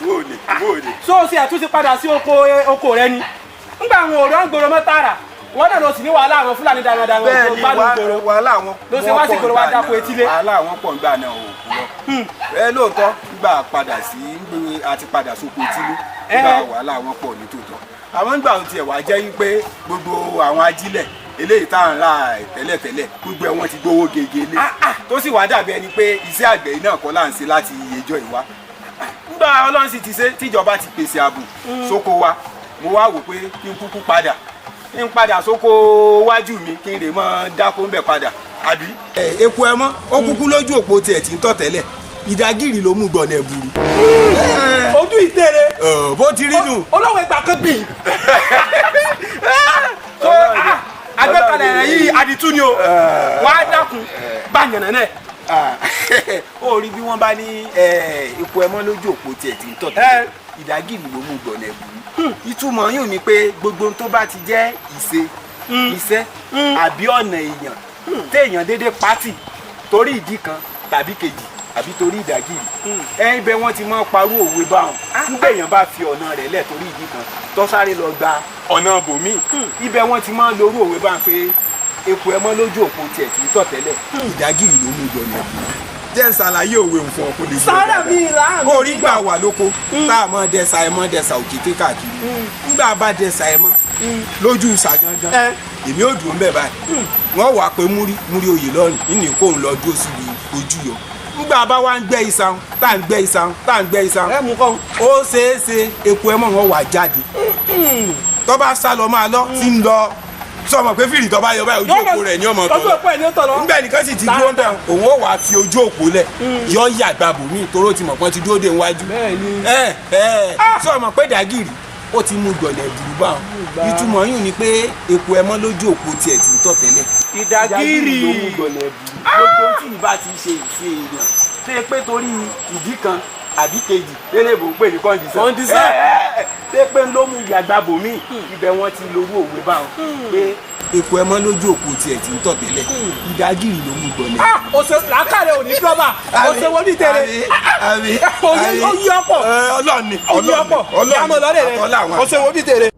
Wò ni wò ni. So o ṣe àtúnṣe padà sí oko oko rẹ ni ngbà àwọn òrò ń gbòòrò mọ́ tààrà wọn náà lọ sí ní wàhálà àwọn Fúlàní darandaran tó Bẹ́ẹ̀ ni. gbádùn gbòòrò. Wàhálà àwọn Ló ṣe wá sí ìgboro wá dáko etílé. Wàhálà àwọn pọ̀ ńgbà náà ò kúrọ́. Ẹ lóòótọ́, ńgbà padà sí ńgbé àti padà sóko etílé ńgbà wàhálà àwọn pọ̀ ní tòótọ́, àwọn ńgbà ohun tiẹ̀ wá jẹ́ wípé gbogbo àwọn ajílẹ̀ eléyìí tá à ń rà tẹ́lẹ̀tẹ́lẹ̀, gbogbo ẹ̀ wọ́n ti gbowó gegele, tó sì wá dàbí ẹni pé iṣẹ́ àgbẹ̀ yìí náà kọ́ là ń ṣe láti iyejọ́ ìwá. Ńgbà Ọlọ́run sì ti ṣe tíjọba ti pèsè ààbò sóko wa, mo wá wò pé kí n kúkú padà, kí n padà sóko wájú mi, kí n lè mọ dáko ńbẹ padà àbí. Ẹ eku ẹ mọ ó kúkú lójú òpó tiẹ̀ tí ń tọ̀ tẹ́lẹ̀, ìdágìrì ló mú gbọ̀nà ẹ̀bùrú. Ojú ìtẹ̀rẹ̀. Bó ti rí nù. Olóhùn ìgbà kan bì. So àgbékalẹ̀ rẹ̀ yìí àdìtú ni o, wàá dákun bá yànnà náà. Ó rí bí wọ́n bá ní eku ẹmọ lójú òpó tiẹ̀ tí ń tọ̀ tẹ́lẹ̀, ìdágìrì ló mú gbọ̀nà ẹ̀bùrú, ìtumọ̀ yóò ní pé gbogbo ohun tó bá ti jẹ́ ìṣe, iṣẹ́ àbí ọ̀nà èèyàn téèyàn déédéé pátì torí ìdí kan tàbí kejì àbí torí ìdágìrì ẹ, ibẹ̀ wọ́n ti máa parú òwe báwọn. Nígbà èèyàn bá fi ọ̀nà rẹ̀ lẹ̀ torí ìdí kan tó sáré lọ gba ọ̀nà bòmíì, ibẹ̀ wọ́n ti máa lorú òwe báwọn pé eku ẹmọ lójú òpó tiẹ̀ tí ń tọ̀ tẹ́lẹ̀, ìdágìrì ló mú gbọ̀nà ẹ̀bùrú. Jẹ́ ń ṣàlàyé òwe fún ọ kó lè yé ọ Sára dáadáa. Mi là. Orí gbà wà lóko tá a mọ dẹsà ẹ mọ dẹsà òkété káàkiri, ńgbà bá dẹsà ẹ mọ lójú ìsà gangan, èmi ò dùn bẹ́ẹ̀ báyìí, wọ́n wà pé múrí múrí oyè lọ́rùn nínú kóun lọ dúró síbi ojú yọ. Ńgbà bá wá ń gbẹ́ ìsàn, tá à ń gbẹ́ ìsàn, tá à ń gbẹ́ ìsàn, Ẹ mú kọ́. Ó ṣeé ṣe eku ẹ mọ̀ wọ́n wà jáde, tó bá sá lọ máa lọ tí ń lọ sọmọ pé fìrì tó bá yọ báyìí, ojú òpó rẹ̀ ní ọmọ tó Ojú lọ. òpó ẹ̀ ní ó tọ̀ lọ. Nígbà nìkan sì ti dúró ń bẹ̀, òun ó wàá fi ojú òpó lẹ̀, yọ yàgbà bòmí toró ti mọ̀ pọ́n ti dúró dé níwájú. Ẹ ẹ sọmọ pé dàgìrì ó ti mú gbọ̀nà ẹ̀bùrú báwọn, ìtumọ̀ yìí ni pé eku ẹmọ lójú òpó tiẹ̀ ti ń tọ̀ tẹ́lẹ̀, Ìdàgìrì. ló mú gbọ̀nà ẹ̀bùrú. Gbogbo tí ìbá ti ṣe ìṣe èèyàn tó yẹ pé torí ìdí kan àbí kejì lélẹ́bù ń pè ní condition. Condition. Ẹ, ẹ, ẹ, pé ló mú yàgbà bòmí, ibẹ̀ wọ́n ti lorú òwe báwọn pé eku ẹmọ lójú òpó tiẹ̀ ti ń tọ̀ tẹ́lẹ̀, ìdàgìrì ló mú gbọ̀nà. Ah, o ṣe làákàrẹ̀ ò ní dọ́bà, o ṣe wọ́n ní tẹ̀lé. Àmì. Ó yí ọ̀pọ̀. Ọlọ́ọ̀ni. Ó yí ọ̀pọ̀. Yàmọ̀ lọ́rẹ̀ rẹ̀. Àtọ́lá àwọn. O ṣe wọ́n ní tẹ̀lé.